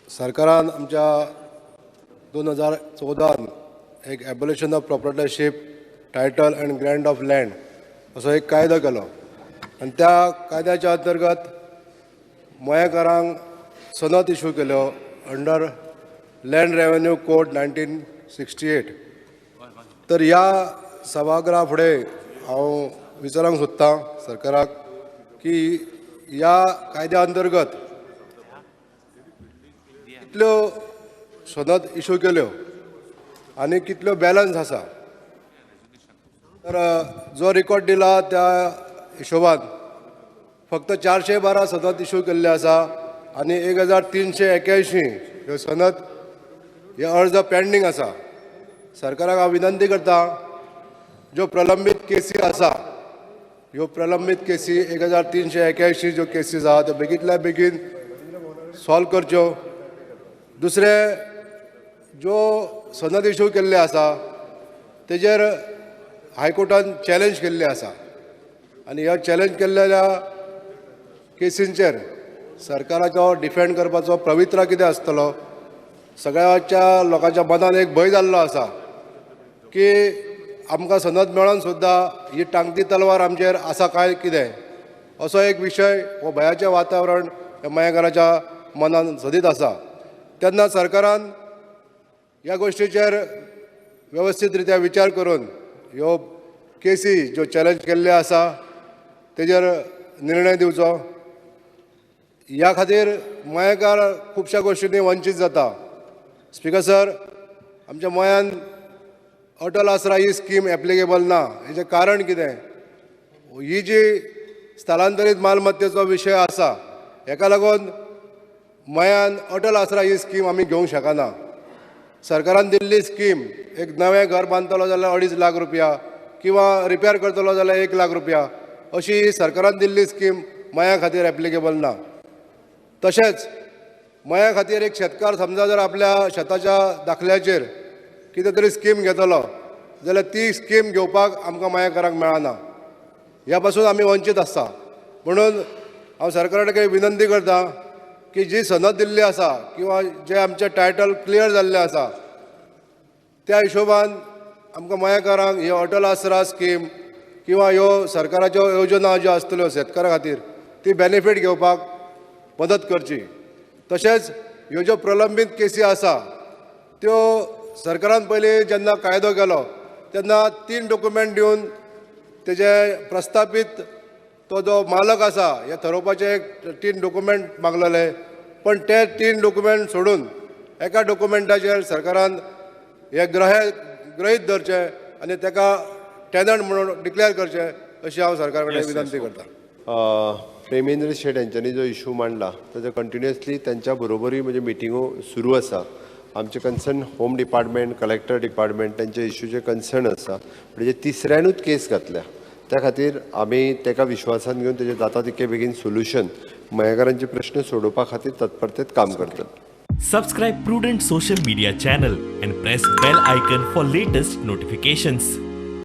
सरकारान आमच्या 2014 एक abolition of proprietorship title and grant of land असो एक कायदो केलो आनी त्या कायद्याच्या अंतर्गत मयेकारांक सनद इशू केल्यो under land revenue code 1968. तर ह्या सभागृहा फुडें हांव विचारूंक सोदतां सरकाराक की ह्या कायद्या अंतर्गत कितल्यो सनद इशू केल्यो आनी कितल्यो बॅलन्स आसा. तर जो रिकॉर्ड दिला त्या हिशोबान फक्त 412 सनद इशू केल्ले आसा आनी 1381 ह्यो सनद हे अर्ज पेंडींग आसा. सरकाराक हांव विनंती करता ज्यो प्रलंबीत केसी आसा ह्यो प्रलंबीत केसी 1381 ज्यो केसीस आहा त्यो बेगींतल्या बेगीन सॉल्व करच्यो. दुसरें ज्यो सनद इशू केल्ले आसा तेजेर हायकोर्टान चॅलेंज केल्ले आसा आनी ह्या चॅलेंज केल्ल्या केसींचेर सरकाराचो डिफेंड करपाचो पवित्रा कितें आसतलो. सगळ्याच्या लोकांच्या मनान एक भंय जाल्लो आसा की आमकां सनद मेळोन सुद्दां ही टांगती तलवार आमचेर आसा काय कितें असो एक विशय हो भंयाचें वातावरण ह्या मयेकाराच्या मनान सदींच आसा. तेन्ना सरकारान ह्या गोश्टीचेर वेवस्थीत रित्या विचार करून ह्यो केसी ज्यो चॅलेंज केल्ल्यो आसा तेजेर निर्णय दिवचो. ह्या खातीर मयेकार खुबश्या गोश्टींनी वंचीत जाता. स्पीकर सर, आमच्या मयान अटल आसरा ही स्कीम एप्लिकेबल ना. हेजें कारण कितें, ही जी स्थलांतरीत मालमत्तेचो विशय आसा हेका लागून मयान अटल आसरा ही स्कीम आमी घेवंक शकना. सरकारान दिल्ली स्कीम एक नवें घर बांदतलो जाल्यार 2.5 लाख रुपया किंवा रिपेर करतलो जाल्यार 1 लाख रुपया अशी सरकारान दिल्ली स्कीम मया खातीर एप्लिकेबल ना. तशेंच मया खातीर एक शेतकार समजा जर आपल्या शेताच्या दाखल्याचेर कितें तरी स्कीम घेतलो जाल्यार ती स्कीम घेवपाक आमकां मयेकारांक मेळना. ह्या पासून आमी वंचीत आसता. म्हणून हांव सरकारा कडेन विनंती करता की जी सनद दिल्ली आसा किंवा जे आमचे टायटल क्लियर जाल्ले आसा त्या हिशोबान आमकां मयेकारांक ही अटल आसरा स्कीम किंवा ह्यो सरकाराच्यो योजना ज्यो आसतल्यो शेतकारां खातीर ती बेनिफीट घेवपाक मदत करची. तशेंच ह्यो ज्यो प्रलंबीत केसी आसा त्यो सरकारान पयलीं जेन्ना कायदो केलो तेन्ना 3 डॉक्युमेंट दिवन तेजे प्रस्थापीत तो जो मालक आसा हे थरोवपाचे 3 डॉक्युमेंट मागलेले, पण ते 3 डॉक्युमेंट सोडून एका डॉक्युमेंटाचेर सरकारान हे गृहीत धरचें आनी ताका टेनंट म्हणून डिक्लेअर करचें अशी हांव सरकारा कडेन विनंती करता. प्रेमेंद्र शेट हेंच्यांनी जो इशू मांडला ताजो कंटिन्युअसली त्यांच्या बरोबरूय म्हणजे मिटिंगो सुरू आसा. आमचे concern home department, collector department तांचे इशूचे कन्सर्न आसा. म्हणजे तिसऱ्यानूच केस घातल्या त्या खातीर आमी ताका विश्वासान घेवन तेजे जाता तितके बेगीन सोल्युशन मयेकारांचे प्रश्न सोडोवपा खातीर तत्परतेत काम करतात. Subscribe Prudent social media channel and press bell icon for latest notifications.